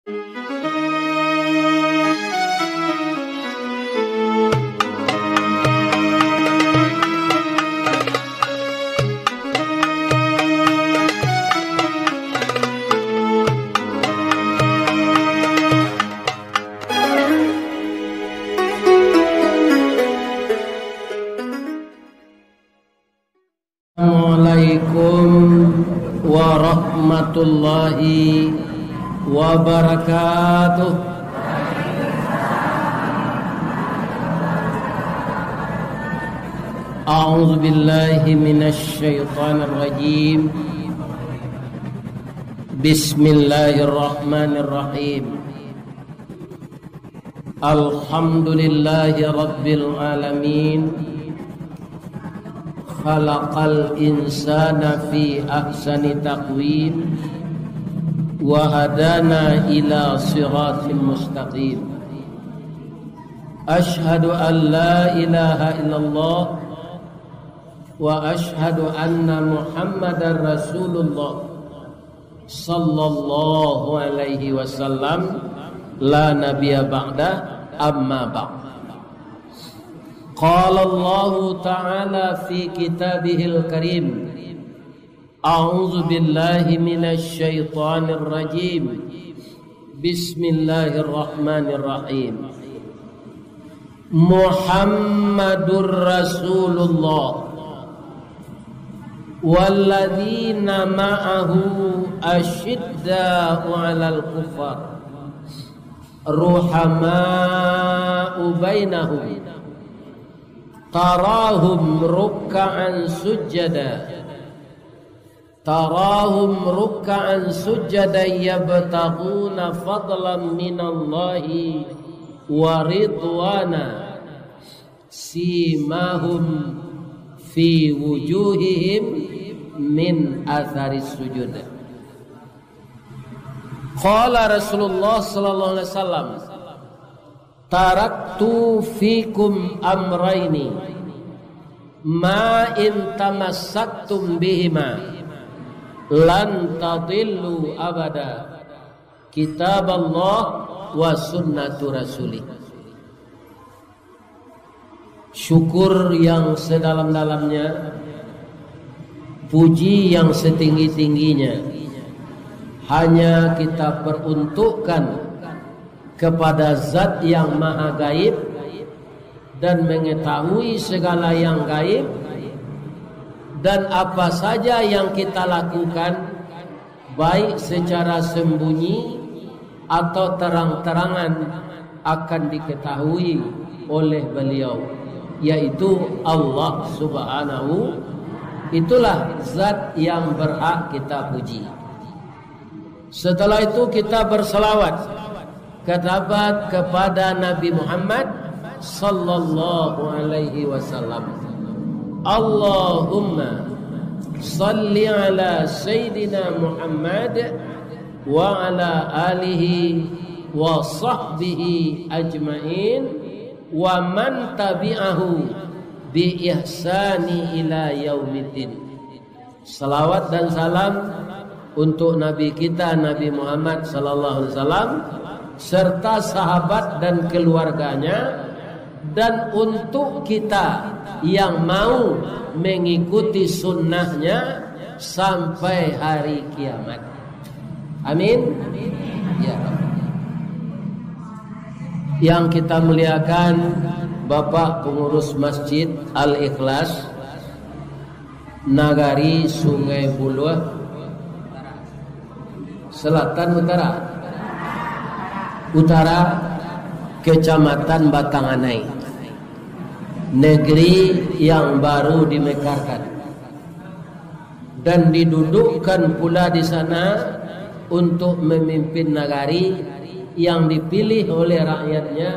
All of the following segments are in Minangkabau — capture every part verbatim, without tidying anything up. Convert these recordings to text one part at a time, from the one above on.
Assalamualaikum warahmatullahi wabarakatuh. A'udzu billahi minasy syaithanir rajim. Bismillahirrahmanirrahim. Alhamdulillahi rabbil alamin. Khalaqal insana fi ahsani taqwim. Wa hadana ila siratin mustaqim. Asyhadu an la ilaha illallah wa asyhadu anna Muhammadar Rasulullah sallallahu alaihi wasallam, la nabiyya ba'dah, amma ba'd. Qala Allahu ta'ala fi kitabihil karim, a'udzu billahi minasy syaithanir rajim. Bismillahirrahmanirrahim. Muhammadur Rasulullah walladzina ma'ahu asyidda'u 'alal kuffar ruhama'u bainahum tarahum rukka'an sujjada tarahum rukka'an sujjadan yabtaghuna fadlan minallahi wa ridwana. Simahum fi wujuhihim min atharis sujud. Qala Rasulullah sallallahu alaihi wasallam, "Taraktu fikum amraini, ma in tamassaktum bihima, lan tadillu abada, kitaballah wa sunnatu rasulih." Syukur yang sedalam-dalamnya, puji yang setinggi-tingginya, hanya kita peruntukkan kepada Zat yang Maha Gaib dan mengetahui segala yang gaib, dan apa saja yang kita lakukan, baik secara sembunyi atau terang-terangan, akan diketahui oleh Beliau, yaitu Allah Subhanahu. Itulah Zat yang berhak kita puji. Setelah itu, kita bersalawat, katabat kepada Nabi Muhammad sallallahu alaihi wasallam. Allahumma salli ala Sayyidina Muhammad wa ala alihi wa sahbihi ajmain wa man tabi'ahu bi ihsani ila yaumiddin. Salawat dan salam untuk Nabi kita, Nabi Muhammad sallallahu alaihi wasallam, serta sahabat dan keluarganya, dan untuk kita yang mau mengikuti sunnahnya sampai hari kiamat. Amin. Ya Rabb. Yang kita muliakan Bapak Pengurus Masjid Al-Ikhlas, Nagari Sungai Buluah, Selatan, Utara, Utara, Kecamatan Batang Anai, negeri yang baru dimekarkan dan didudukkan pula di sana untuk memimpin nagari yang dipilih oleh rakyatnya,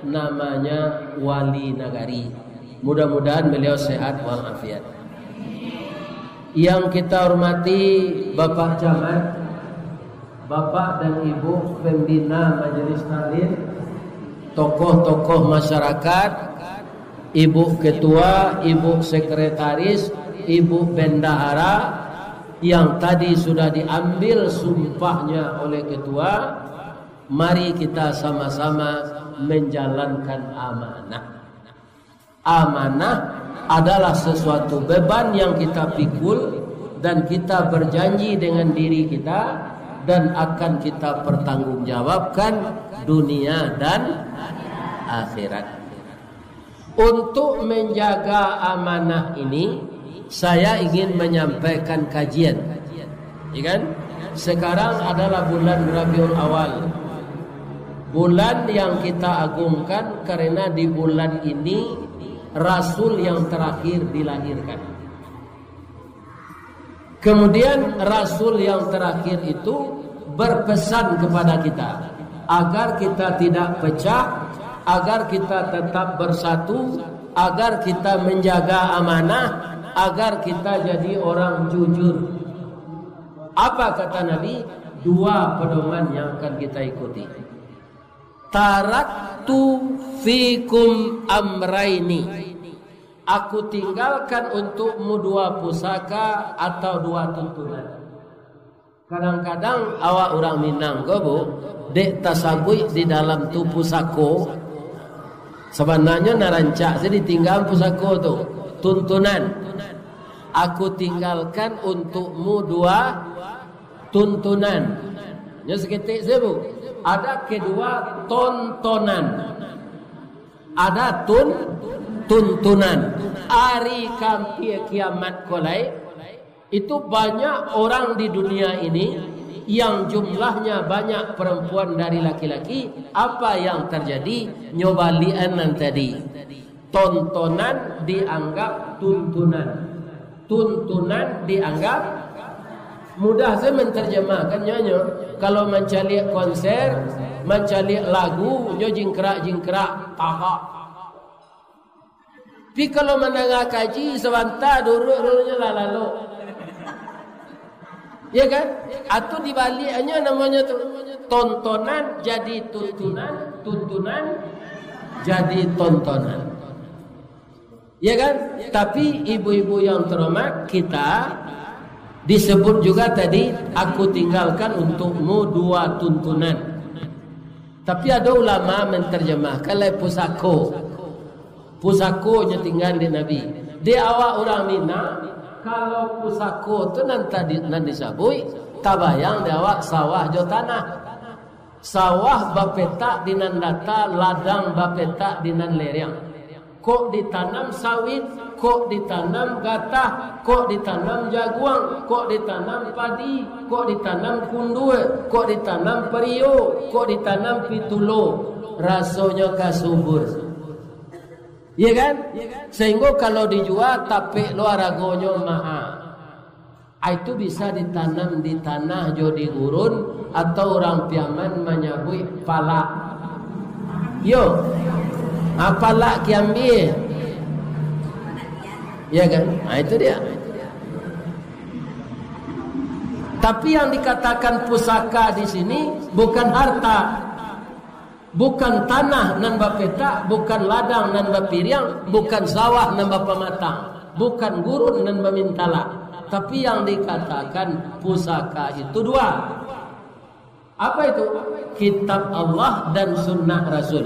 namanya wali nagari. Mudah-mudahan beliau sehat walafiat. Yang kita hormati Bapak Camat, Bapak dan Ibu pembina Majelis Taklim, tokoh-tokoh masyarakat, Ibu Ketua, Ibu Sekretaris, Ibu Bendahara, yang tadi sudah diambil sumpahnya oleh Ketua, Mari kita sama-sama menjalankan amanah. Amanah adalah sesuatu beban yang kita pikul dan kita berjanji dengan diri kita dan akan kita pertanggungjawabkan dunia dan akhirat. Untuk menjaga amanah ini, saya ingin menyampaikan kajian. Ya kan? Sekarang adalah bulan Rabiul Awal. Bulan yang kita agungkan karena di bulan ini Rasul yang terakhir dilahirkan. Kemudian Rasul yang terakhir itu berpesan kepada kita agar kita tidak pecah, agar kita tetap bersatu, agar kita menjaga amanah, agar kita jadi orang jujur. Apa kata Nabi? Dua pedoman yang akan kita ikuti. "Taraktu fikum amraini." Aku tinggalkan untukmu dua pusaka atau dua tuntunan. Kadang-kadang awak urang Minang ko, Bu, dek tasabuik di dalam tu pusako, sabananyo nan rancak se ditinggaan pusako tu, tuntunan. Aku tinggalkan untukmu dua tuntunan. Nyo saketek se, Bu. Ada kedua tontonan. Ada tun-, tuntunan. Ari kampia kiamat ko lai, itu banyak orang di dunia ini yang jumlahnya banyak perempuan dari laki-laki. Apa yang terjadi? Nyo balian nan tadi. Tontonan dianggap tuntunan. Tuntunan dianggap mudah se menterjemahkan nyo. Kalau mancaliak konser, mancaliak lagu, nyo jingkrak-jingkrak, tagak. Tapi kalau mandanga kaji, sabanta duruak-duruaknyo lah lalok. Ya kan? Atau dibaliaknyo namonyo tu. Tontonan jadi tuntunan, tuntunan jadi tontonan. Ya kan? Tapi ibu-ibu yang terhormat, kita disebut juga tadi, "Aku tinggalkan untukmu dua tuntunan." Tapi ado ulama menterjemahkan lai pusako. Pusako nyo tinggaan dek Nabi. Di awak urang Minang, kalau pusako tu nan tadi, nan disabuik, tabayang di awak sawah jo tanah. Sawah bapetak di nan data, ladang bapetak di nan lereng. Kok ditanam sawit, kok ditanam gatah, kok ditanam jaguang, kok ditanam padi, kok ditanam kundua, kok ditanam pario, kok ditanam pitulo, rasonyo ka subur. Iya kan? Sehinggo kalau dijua, tapek lo aragonyo maha. Ah, itu bisa ditanam di tanah jo di gurun, atau urang Piaman manyabuik palak. Yo. Ah, palak kiambia. Ya kan? Ah, itu dia. Tapi yang dikatakan pusaka di sini bukan harta. Bukan tanah nan bapetak, bukan ladang nan bapiriang, bukan sawah nan bapamatang, bukan gurun nan bamintalak. Tapi yang dikatakan pusaka itu dua. Apa itu? Kitab Allah dan sunnah Rasul.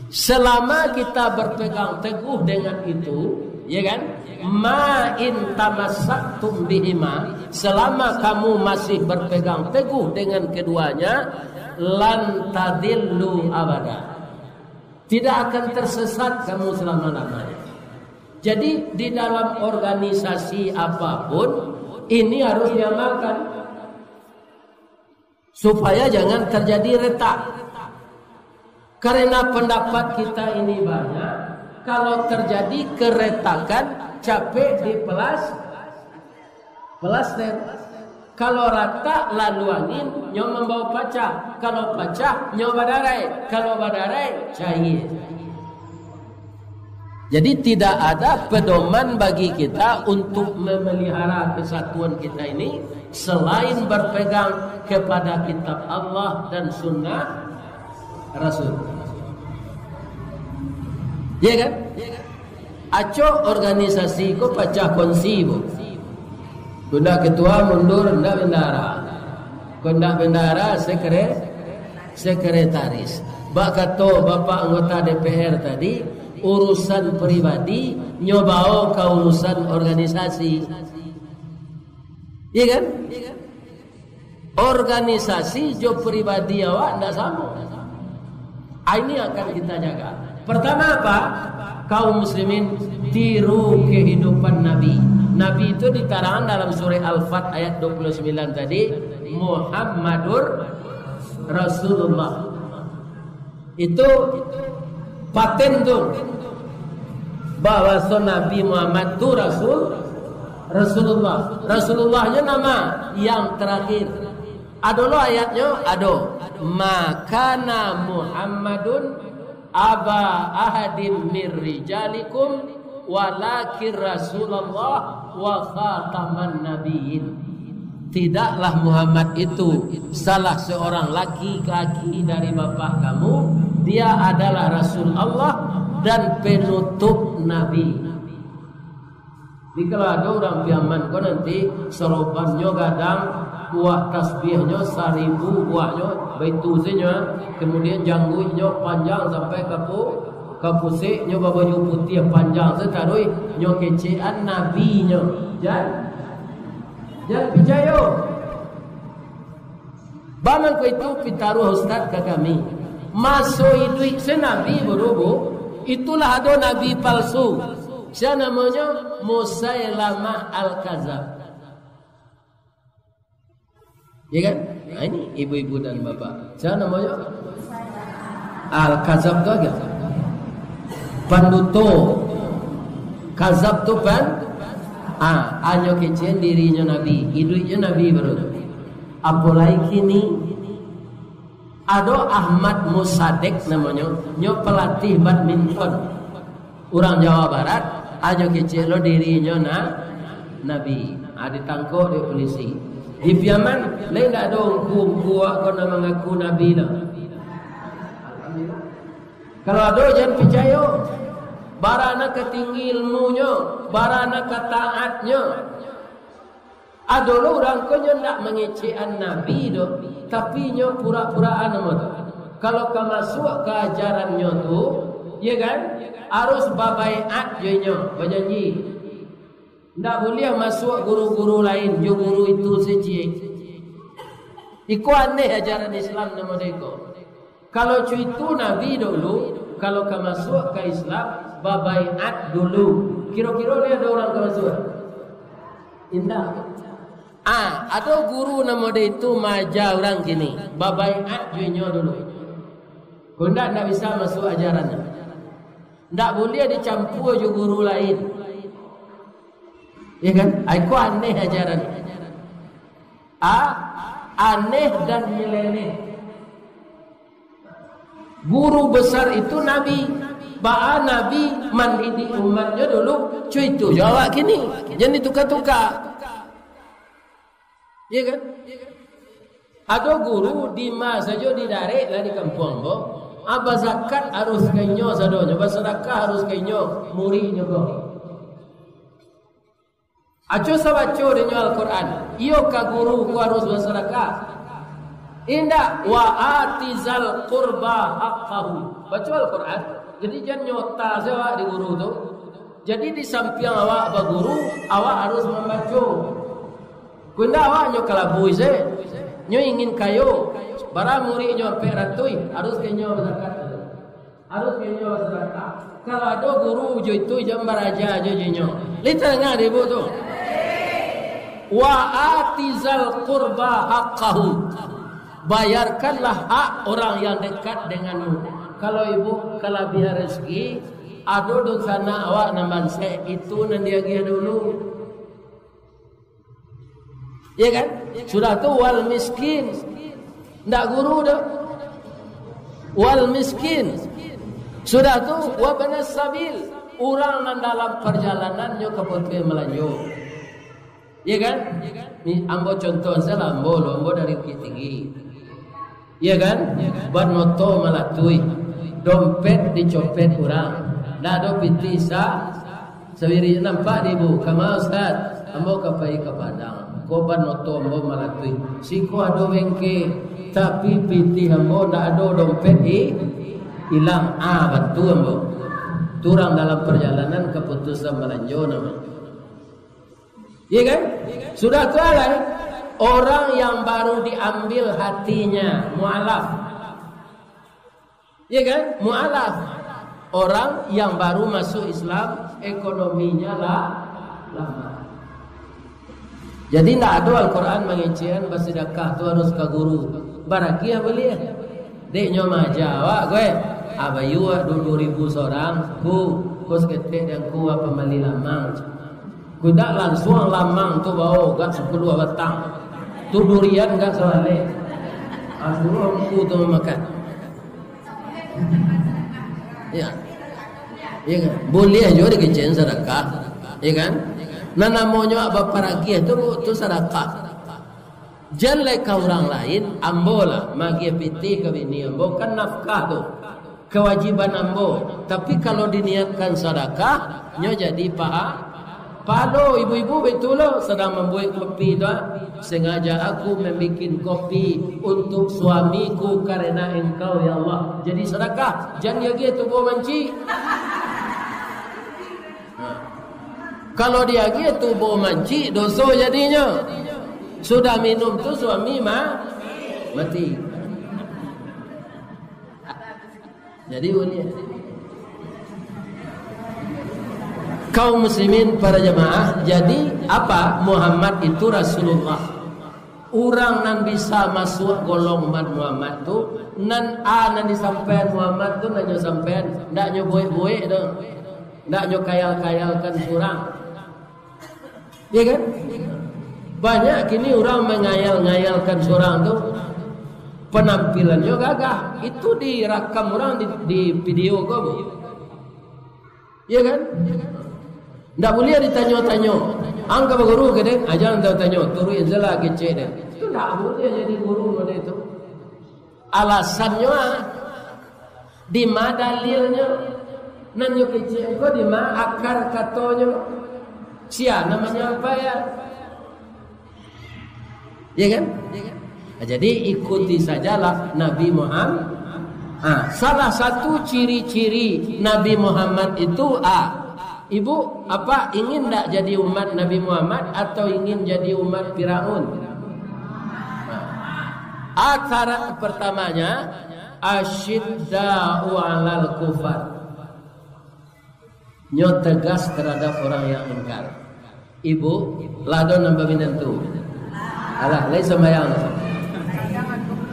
Selama kita berpegang teguh dengan itu, ya kan? "Ma in tamassaktum bihima," selama kamu masih berpegang teguh dengan keduanya, "lan tadillu abada." Tidak akan tersesat kamu selama-lamanya. Jadi, di dalam organisasi apapun, ini harus diamalkan. Supaya jangan terjadi retak. Karena pendapat kita ini banyak, kalau terjadi keretakan, capek dipelas-, pelaster. Kalau ratak lalu angin, nyo mambawa pacah. Kalau pacah, nyo badarai. Kalau badarai, cair. Jadi, tidak ada pedoman bagi kita untuk memelihara kesatuan kita ini selain berpegang kepada kitab Allah dan sunnah Rasul. Ya kan? Acok organisasi ko pacah kongsi, Bu. Ndak ketua mundur, ndak bendahara. Kok ndak bendahara, sekre-, sekretaris. Bak kato Bapak anggota D P R tadi, urusan pribadi nyo bao ka urusan organisasi. Iya kan? Organisasi jo pribadi awak ndak samo. Ah, ini akan kita jaga. Pertama apa? Kaum muslimin, tiru kehidupan Nabi. Nabi itu diterangkan dalam surah Al-Fat ayat dua puluh sembilan tadi, Muhammadur Rasulullah. Itu paten tu, bahwa Nabi Muhammad tu Rasul, Rasulullah. Rasulullahnyo nama yang terakhir. Ado lo ayatnyo? Ado. "Ma kana Muhammadun aba ahadim mir rijalikum, walakin Rasulullah wa khataman nabiyyin." Tidaklah Muhammad itu salah seorang laki-laki dari bapak kamu, dia adalah Rasul Allah dan penutup nabi. Jadi kalau ado urang Piaman ko nanti, sorobannyo gadang, buah tasbiahnyo saribu buahnyo, baitu sajo, kemudian jangguiknyo panjang sampai ka pu-, ka pusek, nyo babaju putiah panjang sataruih, nyo kecekan nabinyo. Jan, jan picayo. Bamangko itu pitaruah Ustaz ka kami. Maso iduik se nabi, bro, bu, itulah ado nabi palsu. Sia namonyo? Musailamah Al-Kazab. Ya kan? Nah, ini ibu-ibu dan bapak. Sia namonyo? Al-Kazab tu apo? Panduto. Kazab tu pan-, ah, anyo kecekan dirinyo nabi, iduiknyo nabi baru tu. Apolai kini, ado Ahmad Musadek namonyo, nyo pelatih badminton. Urang Jawa Barat, anyo kecekan lo dirinyo na-, nabi. Ah, ditangkok dek polisi. Di Piaman, lai ndak ado ungku-ungku awak ko nan mangaku nabi lo. Alhamdulillah. Kalau ado, jan picayo. Bara nan ka tinggi ilmunyo, bara nan ka taatnyo. Ado lo urang ko nyo ndak mangecekan nabi doh, tapi nyo pura-puraan namo tu. Kalau ka masuak ka ajarannyo tu, ya kan, harus babaiat jo inyo, bajanji. Ndak buliah masuak guru-guru lain jo guru itu sajo. Iko aneh ajaran Islam namo dek iko. Kalau cuitu Nabi dulu, kalau ka masuak ka Islam, babaiat dulu. Kiro-kiro ni ado urang ka masuak? Indak. Ah, ado guru namo dek itu maaja urang kini, babaiat jo inyo dulu. Kok indak, indak bisa masuak ajaran. Ndak buliah dicampua jo guru lain. Ya kan? Ai, ko aneh ajaran. A, aneh dan nyeleneh. Guru besar itu Nabi. Baa Nabi mandidik umatnyo dulu, cuitu jo awak kini. Jan dituka-tuka. Iya kan? Ado guru di ma sajo didarek lah di kampuang ko. Ah, bazakat harus ka inyo sadonyo, basadakah harus ka inyo, muridnyo ko. Aco sabaco dinyo Al-Quran, iyo ka guru ko harus basadakah? Indak, wa atizal qurba haqqahu. Baco Al-Quran, jadi jan nyota se awak di guru tu. Jadi di sampiang awak baguru, awak harus mambaco. Kok indak awak nyo kalabui se, nyo ingin kayo, bara muridnyo ampek ratuih, harus ka inyo bazakat. Harus ka inyo basadakah. Kalau ado guru jo itu, jan baraja jo inyo. Lai tadanga dek ibu tu? Wa atizal qurba haqqahu. Bayarkanlah hak orang yang dekat denganmu. Kalau ibu kalabihan rezeki, ado dunsanak awak nan bansaik, itu nan diagiah dulu. Ya kan? Sudah tu wal miskin. Ndak guru doh. Wal miskin. Sudah tu wabnas sabil. Urang nan dalam parjalanannyo ka Bukik Malanjo. Ya kan? Ni ambo contoh salah, ambo lo, ambo dari Bukittinggi. Iya kan? Ban moto malatuih, dompet dicopet urang, ndak ado pitih sa-, sawiri. Nampak di ibu, kama Ustaz, ambo ka pai ka Padang. Ko ban oto ambo malatuih. Siko ado bengke, tapi pitih ambo ndak ado, dompet i-, ilang. Ah, bantu ambo. Tu urang dalam perjalanan kaputusan balanjo namonyo. Iya kan? Sudah tu alai, orang yang baru diambil hatinya, mualaf. Iya kan? Mualaf. Orang yang baru masuk Islam, ekonominya lah lamah. Jadi, ndak ado Al-Quran mangecekan basidakah tu harus ka guru. Baragiah buliah. Dek nyo maaja awak, gue. Abayu awak duo ribu sorang, ku, ku saketek dan ku apa mali lamang. Ku dak langsuang lamang tu bao gak sapuluah batang. Tu durian gak sabaleh. Asuruh ku tu mamakan. Ya. Ya kan? Buliah juo dikecekan sadakah. Ya kan? Nah, namonyo baparagiah tu, tu sadakah. Jan lai ka urang lain, ambo lah magiah pitih ka bini ambo, kan nafkah tu. Kawajiban ambo. Tapi kalau diniatkan sadakah, nyo jadi paha-, pahalo. Ibu-ibu baitulah, sadang mambuek kopi tu, ah. Sengaja aku mambikin kopi untuk suamiku karena engkau, ya Allah. Jadi sadakah, jan diagiah tubuah mancik. Nah. Kalau diagiah tubuah mancik, doso jadinyo. Sudah minum tu suami ma-, mati. Jadi, buliah. Kaum muslimin para jamaah, jadi apa? Muhammad itu Rasulullah. Urang nan bisa masuak golongan Muhammad tu, nan a nan disampaian Muhammad tu, nan nyo sampaian, ndak nyo buek-buek tu. Ndak nyo kayal-kayalkan surang. Iya kan? Banyak kini urang mangayal-ngayalkan surang tu, panampilannyo gagah. Itu direkam urang di, di video ko, Bu. Iya kan? Ndak buliah ditanyo-tanyo. Ang ka baguru ka den, aja ang tanyo-tanyo, turuik sajolah kecek den. Itu ndak buliah jadi guru model itu. Alasannyo, ah, di ma dalilnyo? Nan nyo kecek ko di ma akar katonyo? Sia nan manyampaian? Ya kan? Nah, jadi ikuti sajalah Nabi Muhammad. Ah, salah satu ciri-ciri Nabi Muhammad itu, ah, ibu, apa ingin ndak jadi umat Nabi Muhammad atau ingin jadi umat Firaun? Nah, a syarat pertamanya, asyidda'u 'alal kufar. Nyo tegas terhadap orang yang ingkar. Ibu, lah ado nan baminantu? Alah, lai sambayang.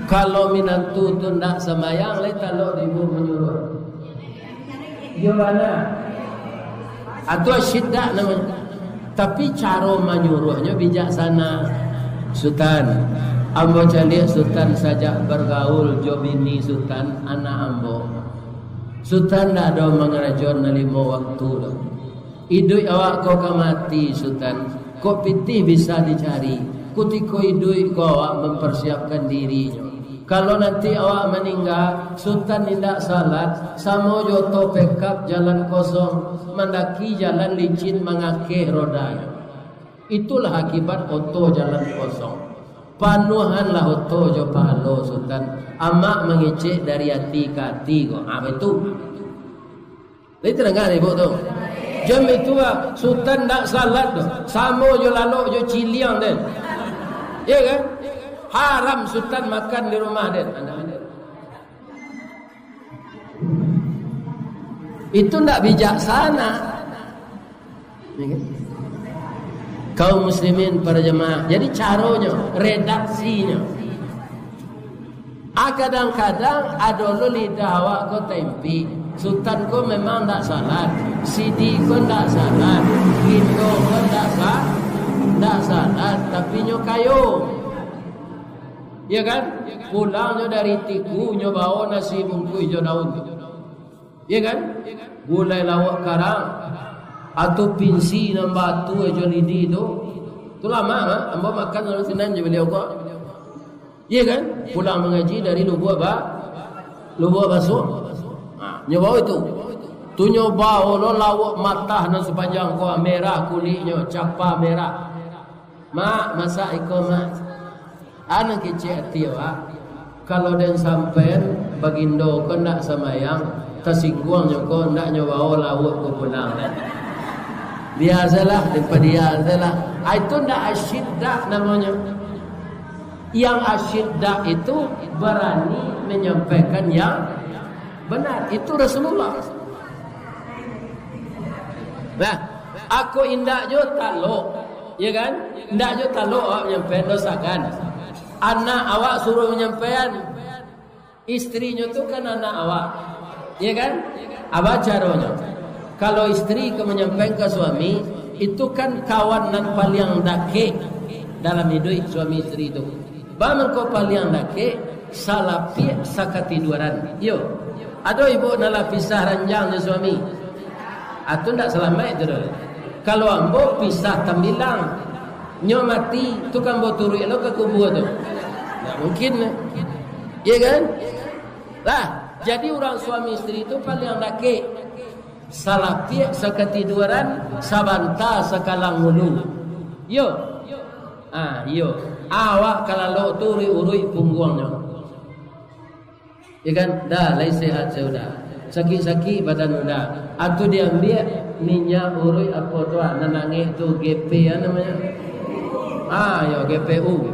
Kalau minantu tu ndak sambayang, lai talok di ibu manyuruah. Iyo bana. Atau syidda namonyo. Tapi caro manyuruahnyo bijaksana. Sutan, ambo caliak Sutan sajak bergaul jo bini Sutan, anak ambo. Sutan ndak ado mangarajoan nan limo waktu doh. Iduik awak ko ka mati, Sutan. Kok pitih bisa dicari? Kutiko iduik ko awak mamparsiapkan dirinyo. Kalau nanti awak maningga, Sutan indak salat, samo jo oto pekap jalan kosong, mandaki jalan licin mangakeh rodanyo. Itulah akibat oto jalan kosong. Panuahanlah oto jo pahalo, Sutan. Amak mangecek dari ati ka ati ko. Ah, baitu. Lai tadanga ibu tu? Jam itu, ah, Sutan ndak salat tu. Samo jo lalok jo ciliang den. Iya kan? Haram Sutan makan di rumah den. Itu ndak bijaksana. Ya kan? Kaum muslimin para jemaah. Jadi caronyo, redaksinyo. Ah, kadang-kadang ado lo lidah awak ko taimpik. Sutan ko memang ndak salat, Sidi ko ndak salat, Indo ko ndak sa-, ndak salat, tapi nyo kayo. Ya kan? Pulangnyo dari Tiku, nyo bawo nasi bungkuih jo daun tu. Ya kan? Gulai lauak karang, atau pinsi nan batu jo lidi tu. Tu lama, ha? Ambo makan dalam sinan jo baliau ko. Iya kan? Pulang mangaji dari Lubuak Ba-, Lubuak Basuak. Ha, nyo bawo itu. Tu nyo bawo lo lauak matah nan sapanjang ko, merah kuliknyo, capa merah. Mak, masak iko, Mak. Anu kecek ati awak. Kalau den sampean, bagindo ko ndak sambayang, tasingguang nyo ko, ndak nyo bawa lauak ko pulang. Biasalah, den padia salah. Ah, itu ndak asyidda namonyo. Yang asyidda itu berani menyampaikan yang benar. Itu Rasulullah. Nah, aku indak jo talok, ya kan? Indak jo talok awak menyampaikan dosa kan. Anak awak suruh menyampaikan, istrinyo tu kan anak awak, ya kan? Apa caronyo? Kalau istri ka manyampaikan ka suami, itu kan kawan nan paliang dakek dalam iduik suami istri tu. Ba mangko paliang dakek, salapiak sakatiduaran. Iyo. Ado ibu nan lah pisah ranjang jo suami? Ah, tu ndak salamaik tu doh. Kalau ambo pisah tambilang, nyo mati, tu kan ambo turuik lo ka kubua tu. Ndak mungkin lah. Iya kan? Lah, jadi urang suami istri tu paliang dakek. Salapiak sakatiduaran, sabanta sakalang ulu. Iyo. Ah, iyo. Awak ka lalok tu uruik-uruik pungguangnyo. Ya kan? Dah, lai sehat saya udah. Sakik-sakik badan udah. Atau diambiak minyak uruik apo tu, ah, nan angek tu, G P, ah, namonyo. Ah, yo, G P U.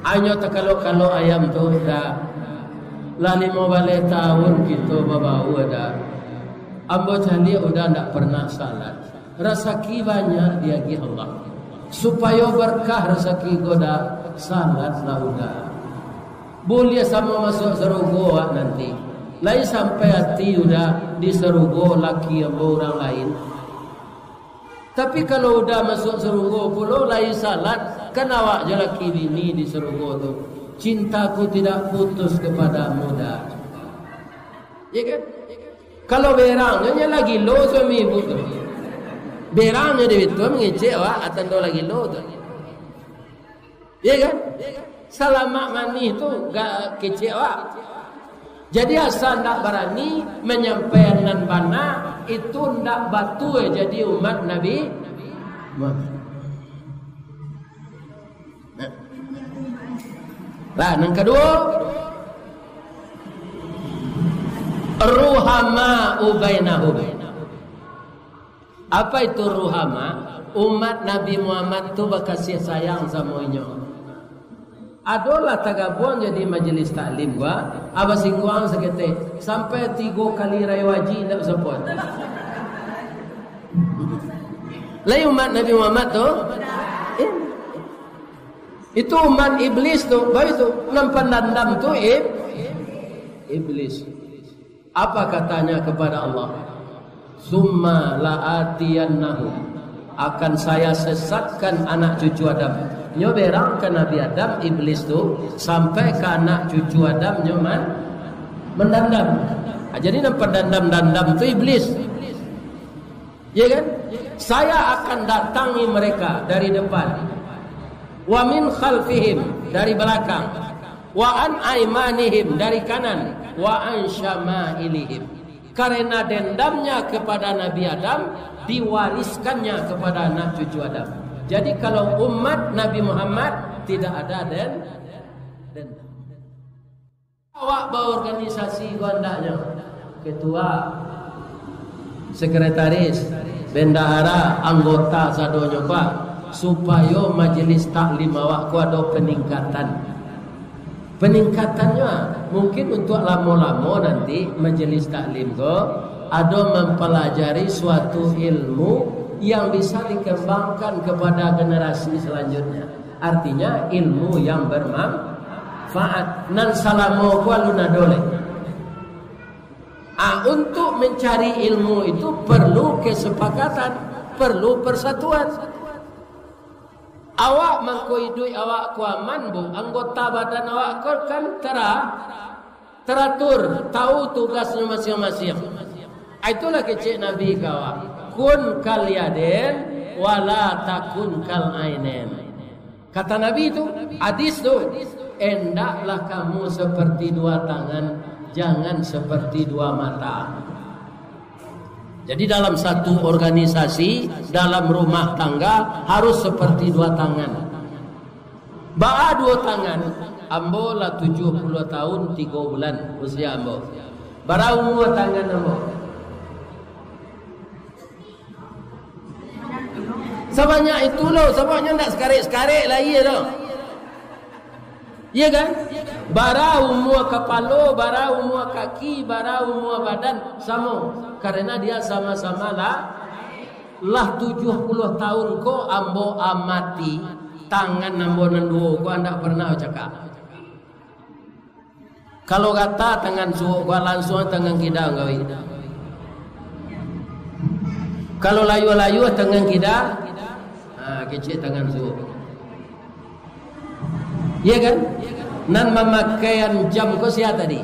Anyo takalok-kalok ayam tu, dah. Lah limo baleh tahun kito babau, dah. Ambo caliak udah ndak pernah salat. Rasaki banyak diagiah Allah. Supayo barkah rasaki ko, dah, salatlah udah. Buliah samo masuak sarugo awak nanti. Lai sampai ati udah di sarugo laki ambo urang lain. Tapi kalau udah masuak sarugo pulo lai salat, kan awak jo laki bini di sarugo tu. Cintaku tidak putus kepadamu, dah. Ya kan? Kalau berang tu, nyo lah gilo suami ibu tu. Berang nyo di itu mangecek awak, atando lah gilo tu. Ya kan? Salamak manih tu gak kecek awak. Jadi asa ndak barani manyampaian nan bana, itu ndak batua jadi umat Nabi Muhammad. Lah, nan kaduo, ruhama ubainahum. Apa itu ruhama? Umat Nabi Muhammad tu bakasih sayang samo inyo. Adolah tagabuang jadi majelis taklim gua, abah singguang saketek, sampai tigo kali rayo haji indak sapuan. Lai umat Nabi Muhammad tu? Eh. Itu umat iblis tu, baik tu, nan pandandam tu ib-, iblis. Apa katanya kepada Allah? "Summa la'atiyannahum." Akan saya sesatkan anak cucu Adam. Nyo berang ka Nabi Adam, iblis tu, sampai ka anak cucu Adam nyo man-, mandandam. Ah, jadi nan pandandam-dandam tu iblis. Ya kan? "Saya akan datangi mereka dari depan. Wa min khalfihim, dari belakang. Wa an aimanihim, dari kanan. Wa an syama'ilihim." Karena dendamnya kepada Nabi Adam, diwariskannya kepada anak cucu Adam. Jadi kalau umat Nabi Muhammad, tidak ada den-, dendam. Awak baorganisasi ko andaknyo, ketua, sekretaris, bendahara, anggota sadonyo, Pak, supayo majelis taklim awak ko ado peningkatan. Peningkatannyo, mungkin untuak lamo-lamo nanti majelis taklim ko ado mempelajari suatu ilmu yang bisa dikembangkan kepada generasi selanjutnya. Artinya, ilmu yang bermanfaat. Nan salamo ko alun ado lai. Ah, untuk mencari ilmu itu perlu kesepakatan, perlu persatuan. Awak mangko iduik awak ko aman, Bu. Anggota badan awak ko kan tera-, teratur, tahu tugasnyo masing-masing. Ah, itulah kecek Nabi ka awak. "Kun kal yadain, wala takun kal ainain." Kata Nabi tu, hadis tu, "Endaklah kamu seperti dua tangan, jangan seperti dua mata." Jadi, dalam satu organisasi, dalam rumah tangga, harus seperti dua tangan. Baa duo tangan? Ambo lah tujuah puluah tahun tigo bulan usia ambo. Bara umua tangan ambo? Sabanyak itu lo, sababnyo ndak sakarek-sakarek lai tu. Iya kan? Bara umua kapalo, bara umua kaki, bara umua badan, samo. Karena dia sama-sama lah, lah tujuah puluah tahun ko ambo amati, tangan ambo nan duo ko ndak pernah bacakak. Kalau rata tangan suok ko, langsuang tangan kida gawik. Kalau layua-layua tangan kida, ha, kecek tangan suok. Iya kan? Nan mamakaian jam ko sia tadi?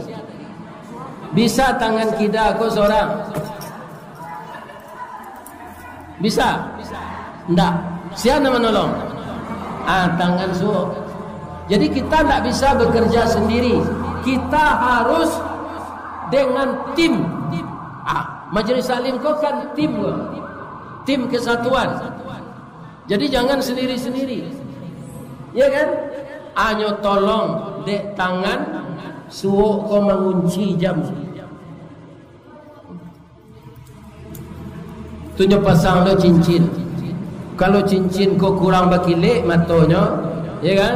Bisa tangan kida ko sorang? Bisa? Ndak. Sia nan manolong? Ah, tangan suok. Jadi, kita ndak bisa bekerja sendiri. Kita harus dengan tim. Ah, majelis taklim ko kan tim ko. Tim kesatuan. Jadi, jangan sendiri-sendiri. Ya kan? Anyo tolong dek tangan suok ko mangunci jam. Tu nyo pasang lo cincin. Kalau cincin ko kurang bakilek matonyo, ya kan?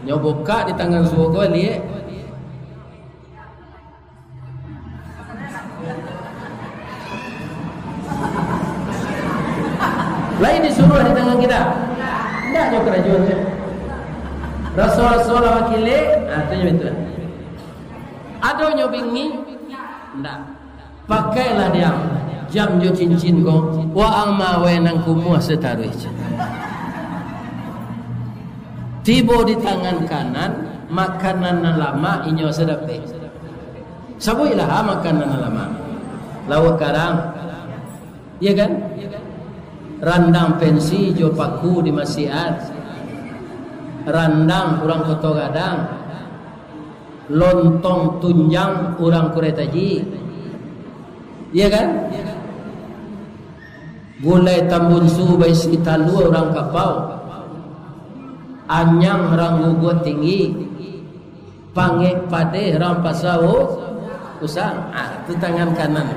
Nyo bukak di tangan suok ko, liek. Lai disuruah di tangan kida? Ndak nyo karajoan tu. Raso-raso lah bakilek, ah, tu nyo itu. Ado nyo bingik? Ndak. Pakailah diam, jam jo cincin ko, waang mawai nan kumuah sataruih. Tibo di tangan kanan, makanan nan lamak inyo sadapek. Sabuiklah, ha, makanan nan lamak. Lauak karang. Iya kan? Randang pensi jo paku di masiat. Randang urang Koto Gadang. Lontong tunjang urang Kurai Taji. Iya kan? Gulai tambunsu baisi talua urang Kapau. Anyang urang Guguah Tinggi. Pangek padeh urang Pasa Usang. Ah, tu tangan kanan.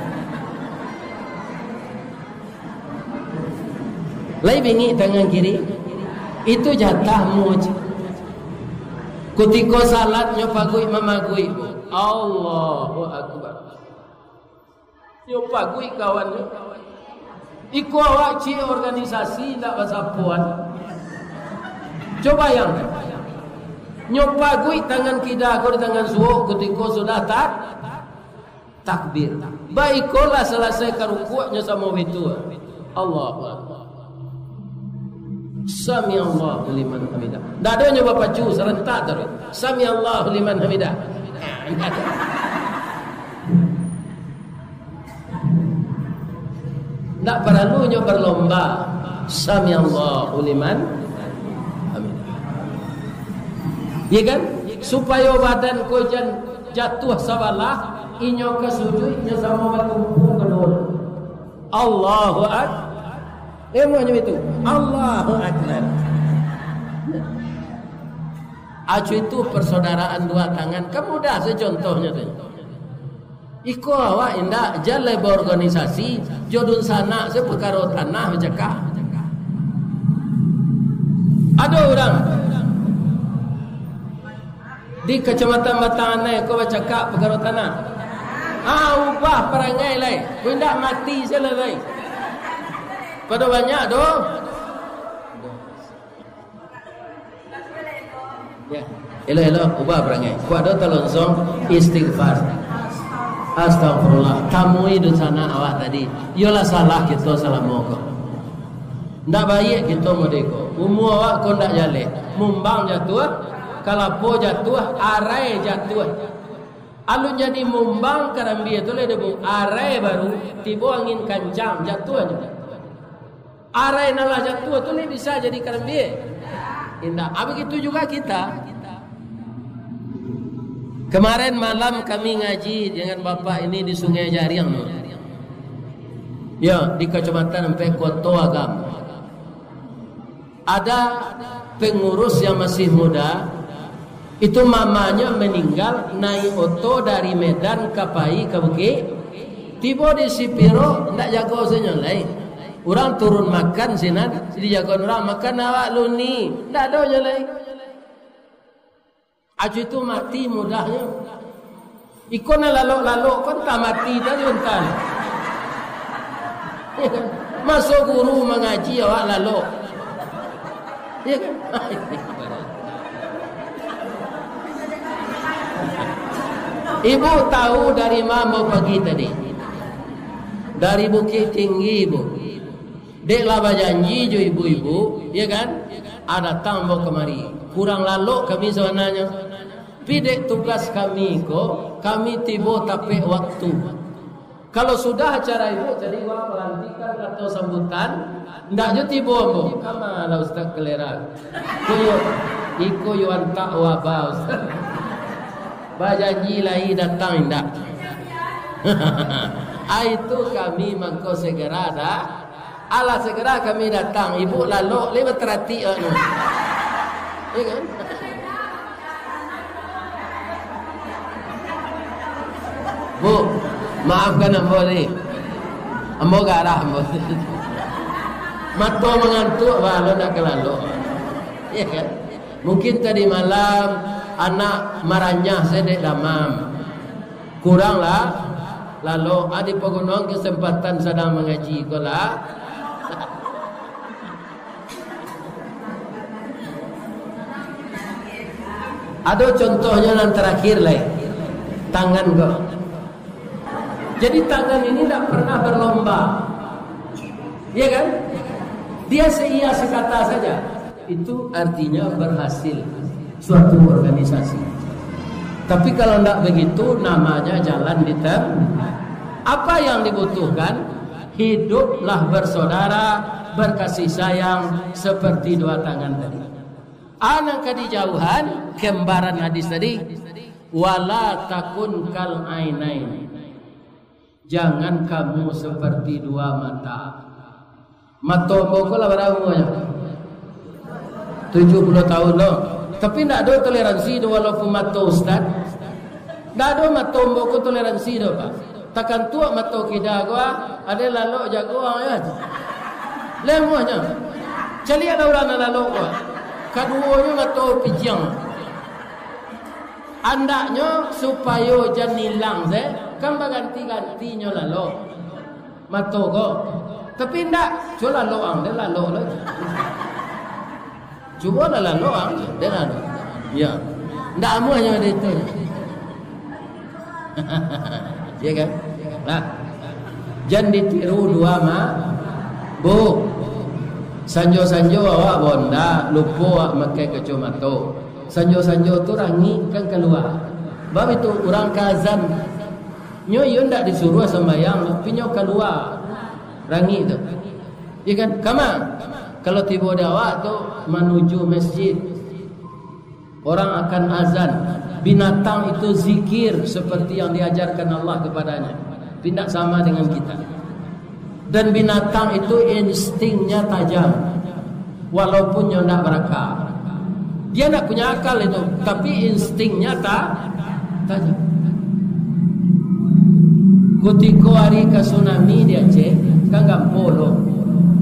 Lai bingik tangan kiri. Itu jatahmu. Kutiko salat nyo paguik mamaguik. Allahu Akbar. Nyo paguik kawan nyo. Iko awak ciek organisasi ndak basapoan. Coba bayangkan. Nyo paguik tangan kida ko di tangan suok kutiko sudah tak, takbir. Baikolah salasai ka rukuak nyo samo baitu. Allahu Akbar. Samiallahu liman hamidah. Ndak ado nyo bapacu, sarentak taruih. Samiallahu liman hamidah. Ndak paralu nyo barlomba. Samiallahu liman hamidah. Iya kan? Supayo badan ko jan jatuah sabalah, inyo ka sujuik, inyo samo batumpu kaduo. Allahu Akbar. Eh, mauhnyo itu. Allahu Akbar. Acu itu persaudaraan dua tangan. Kan mudah saja contohnya tu. Iko awak indak, jan lai baorganisasi, jo dunsanak se pakaro tanah bacakak. Ado urang di Kacamatan Batang Anai ko bacakak pakaro tanah. Ah, ubah parangai lai. Ko indak mati se lah lai. Pado banyak doh. Ya. Elok-elok, ubah parangai. Kuat do talonsong, istighfar. Astagfirullah. Tamui dunsanak awak tadi. Iyolah salah kito salamo ko. Ndak baiak kito model ko. Umua awak ko ndak jaleh. Mumbang jatuah, kalapo jatuah, arai jatuah. Alun jadi mumbang karambia tu lai dek arai baru, tibo angin kancang, jatuah nyo. Arai nan lah jatuah tu lai bisa jadi karambia? Indak. Ah, begitu juga kita. Kemarin malam kami ngaji dengan bapak ini di Sungai Jariang tu. Ya, di Kacamatan Ampek, Koto Agam. Ada pengurus yang masih muda, itu mamanya meninggal, naik oto dari Medan ka pai ka Bukik. Tibo di Sipiro, ndak jago sanyo lai. Urang turun makan sinan, dijago urang, "Makan awak luni." Ndak ado nyo lai. Acu itu mati mudahnyo. Iko nan lalok-lalok ko antah mati tadi antah. Maso guru mangaji awak lalok. Ya kan? Ibu tahu dari ma ambo pagi tadi? Dari Bukik Tinggi, Bu. Dek lah bajanji jo ibu-ibu, ya kan? Ah, datang ambo kamari. Kurang lalok kami sabananyo. Tapi dek tugas kami ko, kami tibo tapek waktu. Kalau sudah acara ibu, jadi wak barantikan kato sambutan, ndak jo tibo ambo. Kama lah Ustaz Kalera. Iko yo, iko yo antak wabah, Ustaz. Bajanji lai datang indak. Ah, itu kami mangko segera dah. Alah, segera kami datang. Ibu lalok lai bataratik anu. Ya kan? Bu, maafkan ambo ni. Ambo garah ambo. Mato mangantuak, balo nak ka lalok. Ya kan? Mungkin tadi malam anak maranyah sajo dek damam. Kurang lah, lalok, ah, di pagunoan kesempatan sadang mangaji ko lah. Ado contohnyo nan terakhir lai, tangan ko. Jadi tangan ini ndak pernah berlomba, ya kan? Dia seiya sekata saja. Itu artinya berhasil suatu organisasi. Tapi kalau ndak begitu, namanya jalan di tem-, apa yang dibutuhkan? Hiduplah bersaudara, berkasih sayang seperti dua tangan tadi. Anak ka dijauhan, kembaran hadis tadi, "Wala takun kal ainain." Jangan kamu seperti dua mata. Mato ambo ko lah bara umurnyo? Tujuah puluah tahun lo. Tapi ndak ado toleransi do, walaupun mato ustaz. Ndak ado mato ambo ko toleransi do, Pak. Takantuak mato kida ko, ah, ado lalok jago, ah, ya. Lemohnyo. Caliaklah urang nan lalok ko. Kaduonyo mato pijiang. Andaknyo supayo jan ilang se, kan baganti-gantinyo lalok. Mato ko. Tapi indak, cubo lalok ang, den lalok lo. Cubo lah lalok ang, den lalok. Ya. Indak amuahnyo dek itu. Ya kan? Nah. Jan ditiru dua ma-, bu. Sanjo-sanjo awak bonda, lupo awak makai kacomato. Sanjo-sanjo tu rangik kan kalua. Bab itu urang ka azan. Nyo iyo ndak disuruah sambayang, tapi nyo kalua. Rangik tu. Ya kan? Kama? Kalau tibo di awak tu manuju masjid. Orang akan azan. Binatang itu zikir seperti yang diajarkan Allah kepadanya. Tidak sama dengan kita. Dan binatang itu instingnya tajam. Walaupun nyo ndak barakal. Dia ndak punya akal itu, tapi instingnya ta-, tajam. Kutiko ari ka tsunami di Aceh, kan gampo lo.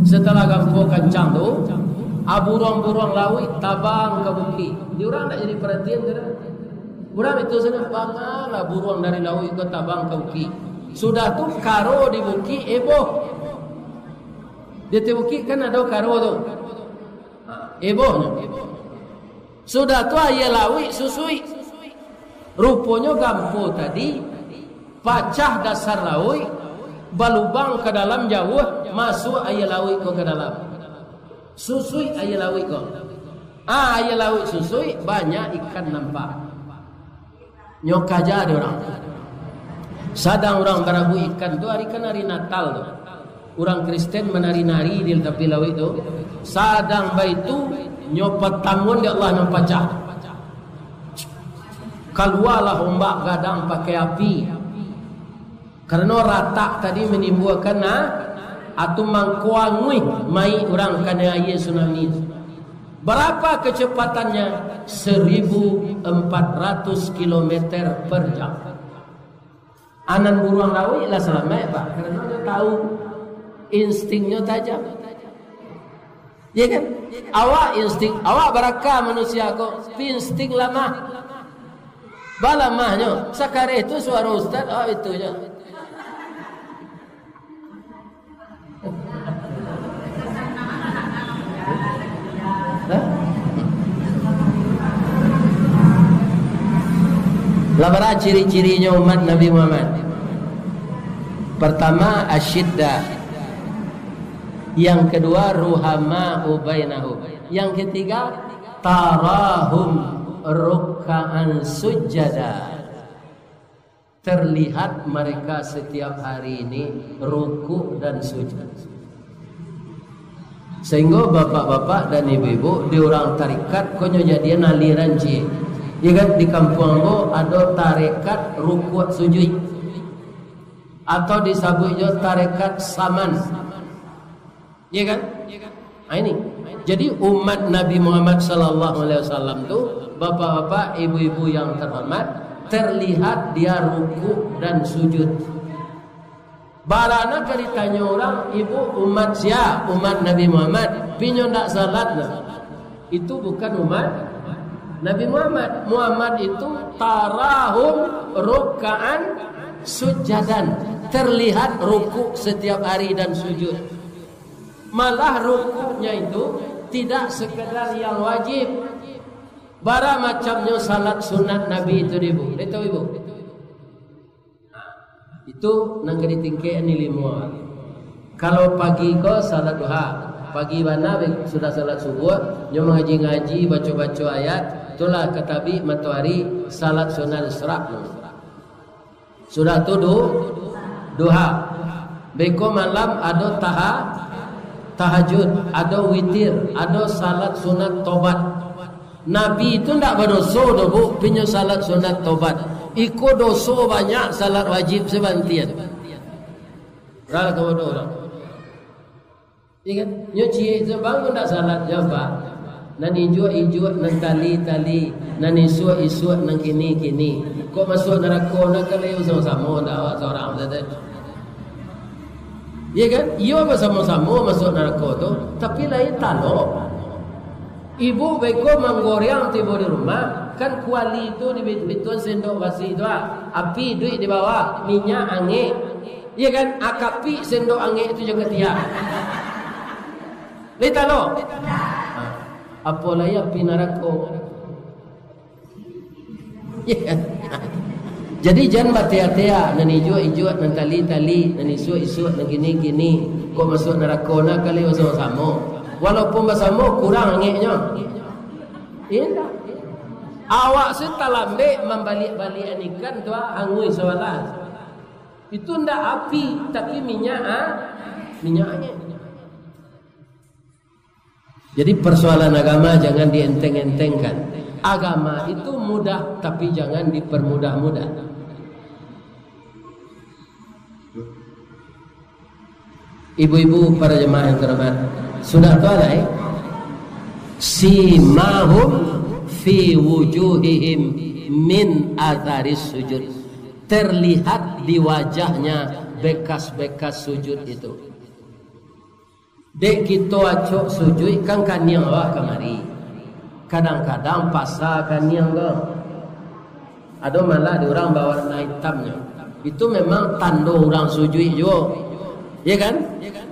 Setelah gampo kancang tu, ah, buruang-buruang lauik tabang ka bukik. Di urang ndak jadi paratian tu dah. Urang itu sanak bangalah buruang dari lauik ko tabang ka bukik. Sudah tu karo di bukik eboh. Di ateh bukik kan ado karo tu. Ha, eboh. Sudah tu aia lauik susuik. Ruponyo gampo tadi pacah dasar lauik, balubang ka dalam jauah, masuak aia lauik ko ka dalam. Susuik aia lauik ko. Ah, aia lauik susuik, banyak ikan nampak. Nyo kaja dek urang. Sadang urang barabuik ikan tu, ari kan ari Natal tu. Urang Kristen manari-nari di tapi lauik tu. Sadang baitu, nyo patamuan dek Allah nan pacah. Kalualah ombak gadang pakai api. Karano ratak tadi manimbulkan na-, Atau mangkuanguih mai urang kanai aia tsunami tu. Berapa kecepatannya? Seribu empat ratus kilometer per jam. Anan buruang lauik lah salamaik, Pak, karano nyo tahu, instinknyo tajam. Ya kan? Awak insting, awak baraka manusia ko, tapi insting lamah. Balamahnyo, sakareh tu suaro ustaz, oh, itu je. Hah? Lah bara ciri-cirinyo umat Nabi Muhammad? Pertama, asyiddah. Yang kedua, ruhama ubainahum. Yang ketiga, tarahum rukkaan sujada. Terlihat mereka setiap hari ini rukuk dan sujud. Sehingga bapak-bapak dan ibu-ibu, di urang tarekat, konyo jadian aliran ciek. Ya kan, di kampuang ambo ado tarekat rukuk sujud. Atau disabuik jo tarekat saman. Iya kan? Ah, ini. Jadi, umat Nabi Muhammad sallallahu alaihi wasallam tu, bapak-bapak, ibu-ibu yang terhormat, terlihat dia rukuk dan sujud. Barana ka ditanyo urang, "Ibu umat sia?" "Umat Nabi Muhammad." "Pinyo ndak salat nah?" Itu bukan umat Nabi Muhammad. Muhammad itu tarahum rukkaan sujadan, terlihat rukuk setiap hari dan sujud. Malah rukuknya itu tidak sekedar yang wajib. Bara macamnyo salat sunat Nabi itu, di Ibu. Dah tahu, Ibu? Itu nan ka ditingkek ni limo. Kalau pagi ko salat duha. Pagi bana sudah salat subuh, nyo mangaji-ngaji, baco-baco ayat, itulah ka tabik matoari, salat sunat isyraq tu. Sudah tu du-, duha. Beko malam ado taha-, tahajud, ado witir, ado salat sunat tobat. Nabi tu ndak badoso doh, Bu, pinyo salat sunat tobat. Iko doso banyak, salat wajib sabantian. Rah ka bodoh urang. Iya kan? Nyo ciek tu bangun dak salat jo, Pak. Nan ijuak-ijuak, nan tali-tali, nan isuak-isuak, nan kini-kini. Kok masuak narako, nak kalayo samo-samo, ndak awak sorang sajo. Iya kan? Iyo basamo-samo masuak narako tu, tapi lain talok. Ibu beko manggoreang tibo di rumah, kan kuali tu di bit-, bituan sendok basi tu, ah. Api duik di bawah, minyak angek. Iya kan? Akapik sendok angek tu jo katiak. Lai talok. Ha. Apo lai api narako. Iya kan? Jadi jan batea-tea, nan ijuak-ijuak, nan tali-tali, nan isuak-isuak, nan kini-kini. Kok masuak narako nak kali basamo-samo. Walaupun basamo, kurang angeknyo. Indak. Awak se talambek mambaliak-baliak ikan tu, ah, hanguih sabalah. Itu ndak api, tapi minyak, ah, minyak angin. Jadi, persoalan agama jangan dienteng-entengkan. Agama itu mudah, tapi jangan dipermudah-mudah. Ibu-ibu, para jemaah yang terhormat, sudah tu alai, simahum fi wujuhihim min atharis sujud. Terlihat di wajahnya bekas-bekas sujud itu. Dek kito acok sujuik kan kaniang awak kamari. Kadang-kadang pasa kaniang ko. Ado malah di urang bawarna itamnyo. Itu memang tando urang sujuik juo. Ya kan?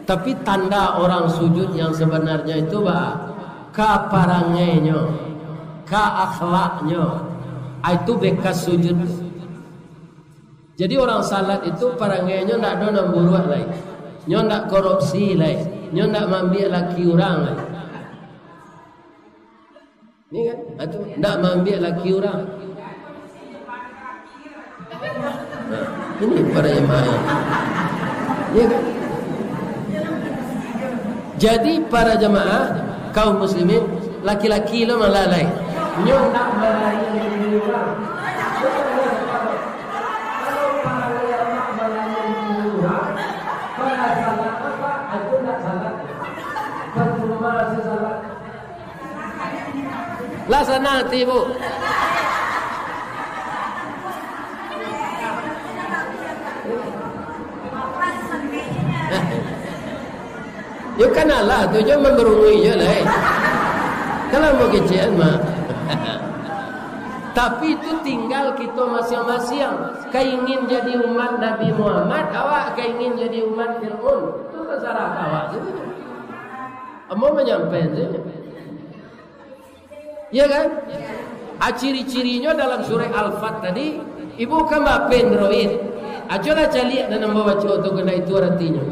Tapi tanda orang sujud yang sebenarnya itu ba, ka parangainyo, ka akhlaknyo. Ah, itu bekas sujud. Jadi, orang salat itu parangainyo ndak ado nan buruak lai. Nyo ndak korupsi lai. Nyo ndak maambiak laki urang lai. Ni kan? Ha, tu. Ndak maambiak laki urang. Nah, ini para jemaah. Ya kan? Jadi, para jemaah, kaum muslimin, laki-laki lo malalai. Nyo ndak malalai urang. Kalau pahala awak malayani urang, pahala awak Lah sanang ati, Bu. Yo kan alah tu, jo mambarungui jo lah, eh. Kalau mau kecekan mah. Tapi itu tinggal kito masiang-masiang. Ka ingin jadi umat Nabi Muhammad, awak ka ingin jadi umat Fir'aun. Itu tasarah ka awak tu. Ambo manyampaikan sajo. Iya kan? Ah, ciri-cirinyo dalam surah Al-Fat tadi, ibu kan ba-P Android. Acolah caliak nan ambo baco tu, kena itu aratinyo.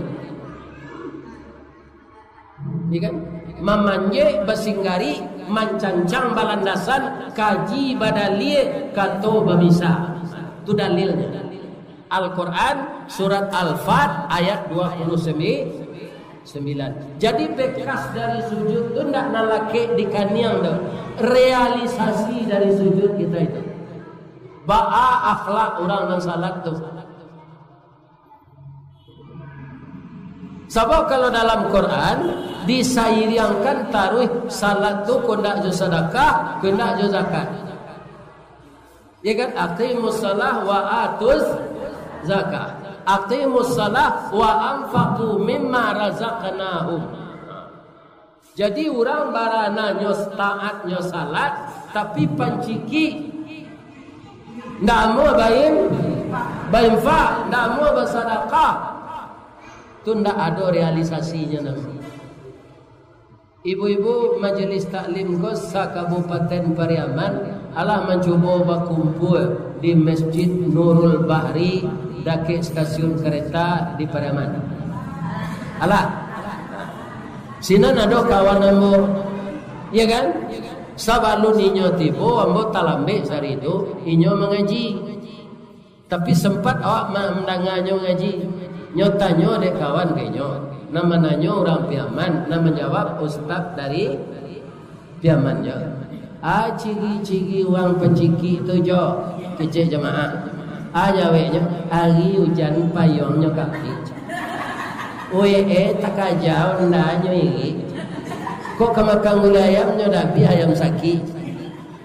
Iya kan? Mamanjek, basinggari, mancancang balandasan, kaji badalie, kato bamisa. Tu dalilnyo. Al-Quran, surat Al-Fat, ayat dua puluh sembilan. Jadi, bekas dari sujud tu ndak nan lakek di kaniang tu. Realisasi dari sujud kita itu. Baa akhlak urang nan salat tu. Sabab kalau dalam Quran, disairiangkan taruih salat tu kondak jo sadakah, kondak jo zakat. Ya kan? "Aqimus shalah wa atuz zakah. Aqimus shalah wa anfaqu mimma razaqnahum." Jadi, urang barananyo taatnyo salat, tapi pancikik. Ndak amuah bain-, bainfak, ndak amuah basadakah. Tu ndak ado realisasinyo namo. Ibu-ibu majelis taklim ko sa-Kabupaten Pariaman alah mancubo bakumpua di Masjid Nurul Bahri, dakek stasiun kareta di Pariaman. Alah. Sinan ado kawan ambo, ya kan? Sabalun inyo tibo, ambo talambek sari tu, inyo mangaji. Tapi sempat awak ma-, mandanganyo ngaji. Nyo tanyo dek kawan ka inyo. Nan mananyo urang Piaman, nan manjawab ustaz dari Piaman jo. "Ah, ciri-ciri urang pacikik tu jo," kecek jamaah. Ah, jaweknyo, "Ari ujan payuangnyo kapik. Wee, takajau ndanyo irik. Kok ka makan gulai ayam nyo dabiah ayam sakik."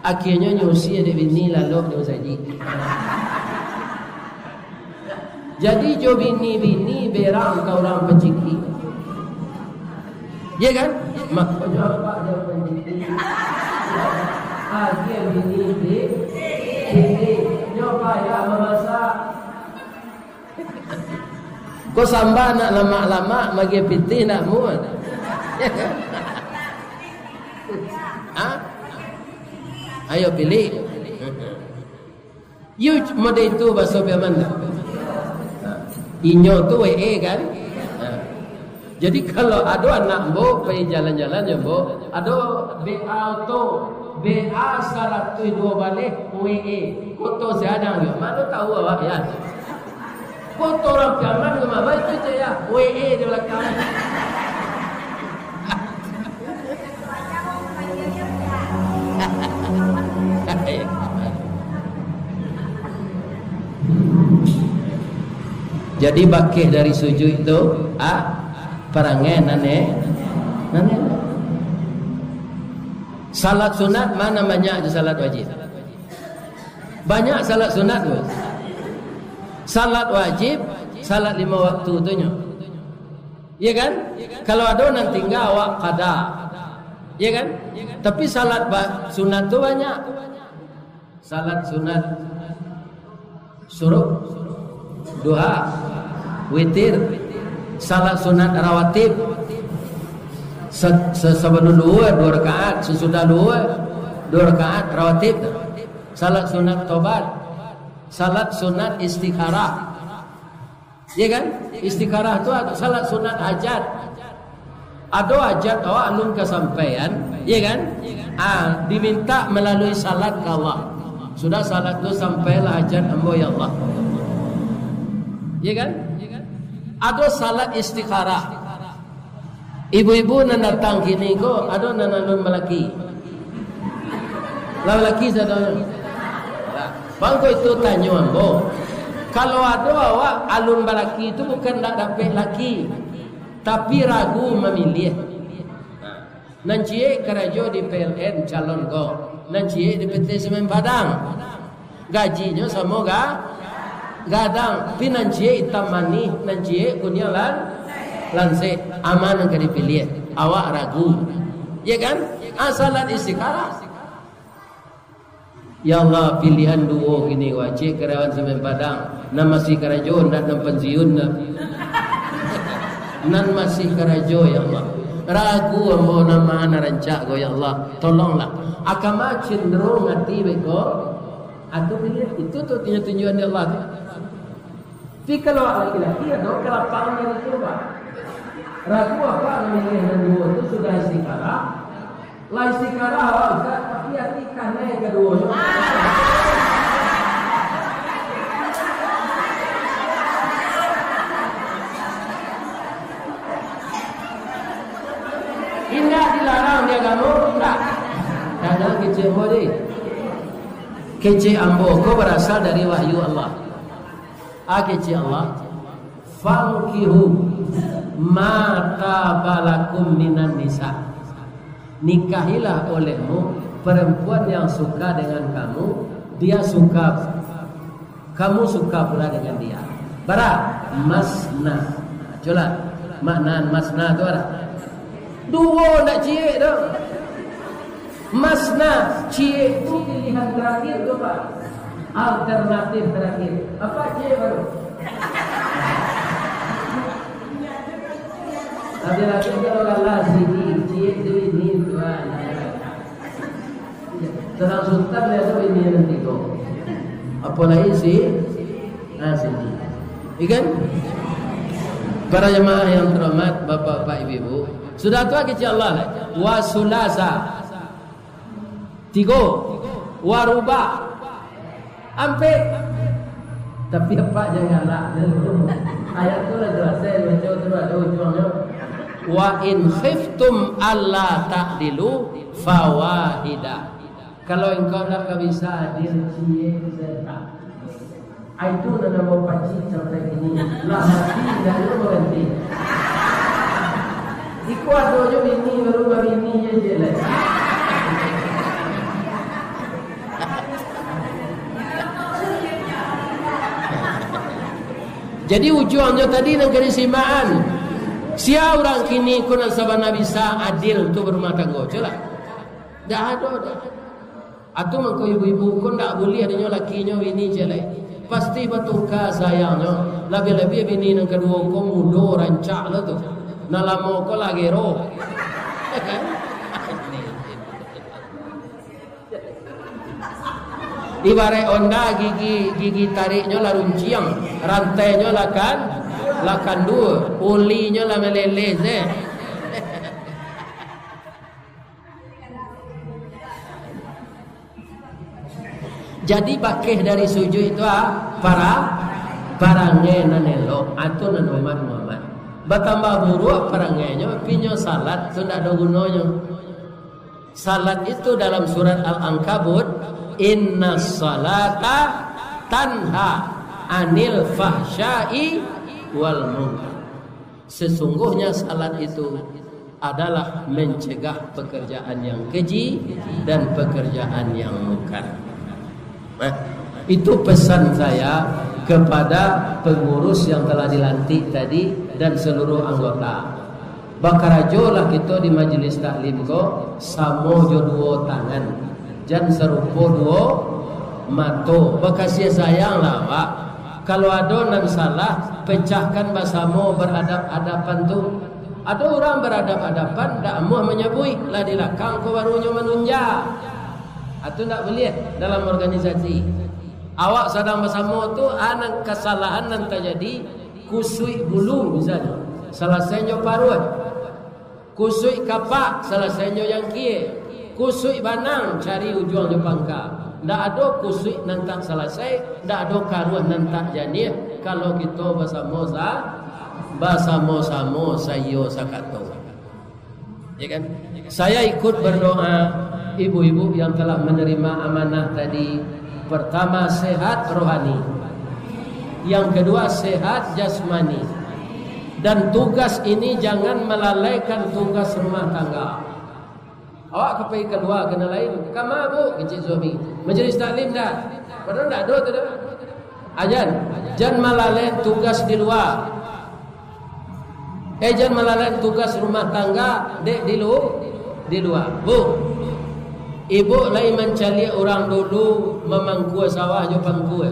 Akhianyo nyo usia dek bini lalok di musajik. Jadi jo bini-bini berang ka urang pacikik. Iya kan? Makonyo apak jo pacikik. Akhia bini di, bini. Nyo payah mamasak. Ko samba nak lamak-lamak, bagi pitih nak muat. Ha? Ayo pilih. Yu, mode itu baso Piaman. Ha. Inyo tu W E kan? Ha. Jadi, kalau ado anak ambo pai jalan-jalan jo ambo, ado B A auto, B A saratuih duo baleh W E, koto sadang yo. Mano tahu awak, ya? Koto urang Piaman ko mah, baik tu cek ya, W E di balakang. Jadi, bakeh dari sujud tu, ah, parangai nan e-, nan e-, salat sunat ma nan banyak jo salat wajib? Banyak salat sunat tu. Salat wajib, salat lima waktu tu nyo. Iya kan? Kalau ado nan tingga, awak qada. Iya kan? Tapi salat ba-, sunat tu banyak. Salat sunat suruh, duha, witir, salat sunat rawatib, se-, se-, sabalun luhur duo rakaat, sasudah luhur duo rakaat rawatib, salat sunat tobat, salat sunat istikharah. Iya kan? Istikharah tu salat sunat hajat. Ado hajat awak alun kasampaian, iya kan? Ah, diminta malalui salat ka Allah. Sudah salat tu, "Sampailah hajat ambo, ya Allah." Iya kan? Ado salat istikharah. Ibu-ibu nan datang kini ko, ado nan alun balaki? Lah balaki sadonyo. Lah, mangko itu tanyo ambo. Kalau ado awak alun balaki tu, bukan ndak dapek laki, tapi ragu mamiliah. Nah, nan ciek karajo di P L N calon ko. Nan ciek di P T Semen Padang. Gajinyo samo ga-, gadang. Tapi nan ciek itam manih, nan ciek kuniang lan-, lansek. Aman nan ka dipiliah. Awak ragu. Ya kan? Ah, salat istikharah. Ya Allah, pilihan duo kini, wajib karyawan Semen Padang. Nan masih karajo, ndak nan pensiun dah. Nan masih karajo, ya Allah. Ragu ambo nan ma nan rancak ko, ya Allah. Tolonglah. Akama cenderung ati beko. Atu pilihan. Itu tu tunjuak-tunjuakan dari Allah tu. Tapi kalau laki-laki ado kalapangan dari tu, Pak. Ragu apak mamilih nan duo tu sudah istikharah. Lah istikharah, Pak Ustaz, tapi ati kanai kaduonyo. Indak dilarang di agamo, indak. Kadang kecek ambo, deh. Kecek ambo ko barasal dari wahyu Allah. Ah, kecek Allah, "Fankihu ma taba lakum minan nisa." Nikahilah olehmu perempuan yang suka dengan kamu, dia suka, kamu suka pula dengan dia. Bara? Masna. Cubolah, makna masna tu bara? Duo, ndak ciek doh. Masna, ciek tu pilihan terakhir tu, Pak. Alternatif terakhir. Apak ciek baru? Tapi lagi kalau kalah sini, ciek tu ini, tuan. Tanah Sultan dia tu ini yang tigo. Apo lai si? Nah, sini. Ikan? Para jemaah yang terhormat, bapak-bapak, ibu-ibu. Sudah tu lagi, insya Allah lah. Wa sulasa. Tigo. Wa ruba. Ampek. Tapi apak jangan galak. Ayat tu lah jelas, saya baca tu ada ujuangnyo. "Wa in khiftum alla ta'dilu fawahidah." Kalau engkau ndak ka bisa adil, ciek sajo. Ai tu nan ambo pacik sampai kini. Lah mati, indak ado baganti. Iko ado jo bini, baru babini je, je lah. Jadi, ujuangnyo tadi nan ka disimakan. Sia urang kini ko nan sabana bisa adil tu barumah tanggo, cubolah. Ndak ado doh. Atu mangko ibu-ibu ko ndak buliah dinyo lakinyo bini ciek lai. Pasti batuka sayangnyo. Labiah-labiah bini nan kaduo ko mudo rancak lo tu. Nan lamo ko lah gero. Ibarat onda, gigi, gigi tariknyo lah runciang, rantainyo lah kan, lah kanduo, ulinyo lah maleleh, seh. Jadi, bakeh dari sujuik tu, ah, para-, parangai nan elok, atau nan hormat Muhammad. Batambah buruak parangainyo, pinyo salat tu ndak ado gunonyo. Salat itu dalam surat Al-Ankabut, "Inna salata tanha anil fahsya'i wal munkar." Sesungguhnya salat itu adalah mencegah pekerjaan yang keji dan pekerjaan yang mungkar. Nah, itu pesan saya kepada pengurus yang telah dilantik tadi dan seluruh anggota. Bakarajolah kito di majelis taklim ko, samo jo duo tangan. Jan sarupo duo mato. Bakasiah sayanglah awak. Kalau ado nan salah, pecahkan basamo baradap-adapan tu. Ado urang baradap-adapan, ndak amuah manyabuik, lah di lakang ko barunyo manunja. Atu ndak buliah dalam organisasi. Awak sadang basamo tu, ah, nan kasalahan nan tajadi, kusuik bulu misalnyo, salasainyo paruah. Kusuik kapak, salasainyo jangkie. Kusuik banang, cari ujuang jo pangka. Ndak ado kusuik nan tak salasai, ndak ado karuah nan tak janiah, kalau kito basamo sa-, basamo-samo saiyo sakato. Ya kan? Saya ikut berdoa ibu-ibu yang telah menerima amanah tadi. Pertama, sehat rohani. Yang kedua, sehat jasmani. Dan tugas ini jangan melalaikan tugas rumah tangga. Awak ka pai kalua ka nan lain. "Kama, Bu?" kecek suami. "Majelis taklim dah." Padahal ndak ado tu dah. Ajan, jan malalaian tugas di lua. Eh, jan malalaian tugas rumah tangga, dek di lu-, di lua. Bu, ibu lai mancaliak urang dulu mamangkua sawah jo pangkua.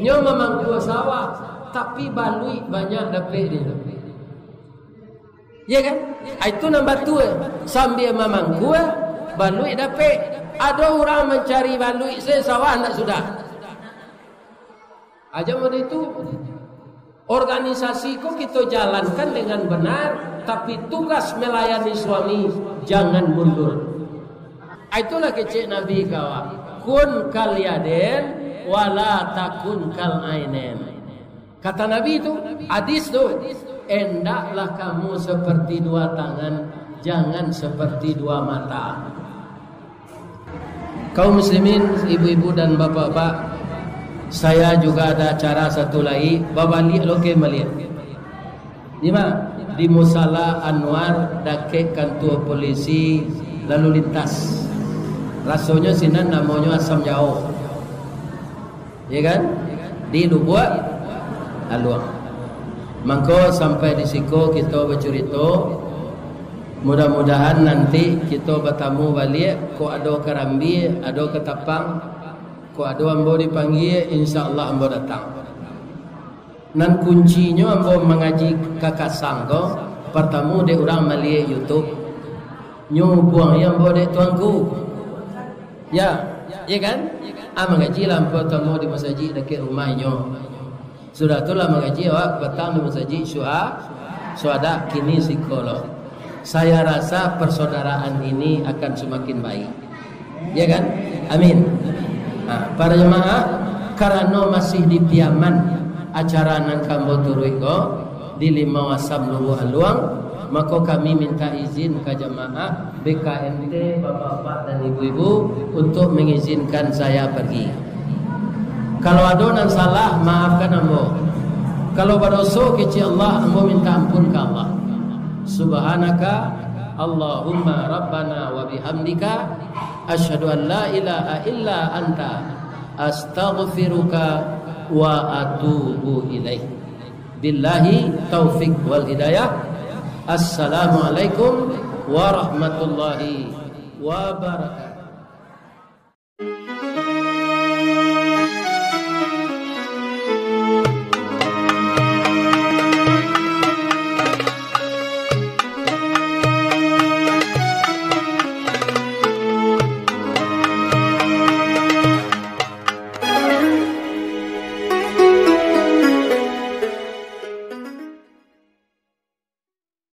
Nyo mamangkua sawah, tapi baluik banyak dapek di. Ya kan? Ah, itu nan batua. Sambia mamangkua, baluik dapek. Ado urang mancari baluik se sawah ndak sudah. Aja model itu. Organisasi ko kito jalankan dengan benar, tapi tugas melayani suami jangan mundur. Ah, itulah kecek Nabi kawa. Kun kal yadain, wala takun kal ainain. Kata Nabi tu, hadis tu, "Endaklah kamu seperti dua tangan, jangan seperti dua mata." Kaum muslimin, ibu-ibu dan bapak-bapak, saya juga ada acara satu lai, babaliak lo ke maliak. Di ma? Di Musala Anwar, dakek kantua polisi lalu lintas. Rasonyo sinan namonyo Asam Jao. Ya kan? Di Lubuak Aluang. Mangko sampai di siko kito bacurito. Mudah-mudahan nanti kito batamu baliak, kok ado karambia, ado katapang, kok ado ambo dipanggia, insya Allah ambo datang. Nan kuncinyo ambo mangaji ka Kasang ko, partamo dek urang maliek YouTube. Nyo hubuangi ambo dek tuanku. Ya, ya kan? Ah, mangaji lah ambo tamo di masajik dakek rumah inyo. Sudah tu lah mangaji awak patang di masajik Syuha-, Syuhada, kini siko lo. Saya rasa persaudaraan ini akan semakin baik. Ya kan? Amin. Ha, para jamaah, karano masih di Piaman acara nan ka ambo turuik ko, di Limau Asam Lubuak Aluang, mako kami minta izin ka jamaah B K M T, bapak-bapak dan ibu-ibu, untuk mengizinkan saya pergi. Kalau ado nan salah, maafkan ambo. Kalau badoso kecek Allah, ambo minta ampun ka Allah. Subhanaka Allahumma Rabbana wa bihamdika, asyhadu an la ilaha illa anta, astaghfiruka wa atubu ilaik. Billahi taufik wal hidayah. Assalamualaikum warahmatullahi wabarakatuh.